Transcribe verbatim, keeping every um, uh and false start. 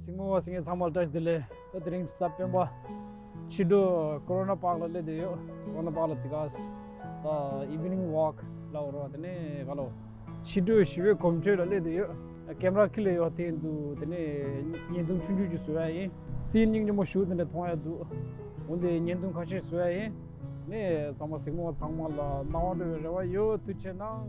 གཟིགས་མོ་བ་གཟིགས་མཁན་ཚང་མ་ལ་བཀྲ་ཤིས་བདེ་ལེགས། ད་དེ་རིང་གཟའ་སྤེན་པ། ཕྱི་དྲོ་ཀོ་རོ་ན་པཱརྐ་ལ་སླེབས་བསྡད་ཡོད། ཀོ་རོ་ན་པཱརྐ་ལ་དེ་ག་ད་ཨི་ཝི་ནིང་ཝོག་ལབ་རོ། དེ་ནས་ག་ལོ། ཕྱི་དྲོ་ཞི་བའི་གོམ་བགྲོད་ལ་སླེབས་བསྡད་ཡོད། ཀེམ་ར་ཁྱེར་ཡོད་དེ་འདུག་དེ་ནས་བརྙན་ཐུང་ཆུང་ཆུང་ཅིག་བཟོ་ཡ་ཡིན། སིན་སྙིང་རྗེ་མོ་ཞིག་དེ་འདྲ་མཐོང་ཡ་འདུག་འོན་ཏེ་བརྙན་ཐུང་ཁ་ཤས་བཟོ་ཡ་ཡིན། ནས་ཚང་མ་གཟིགས་མོ་བ་ཚང་མ་ལ་སྣང་བ་འགྲོ་བའི་རེ་བ་ཡོད། ཐུགས་རྗེ་གནང་།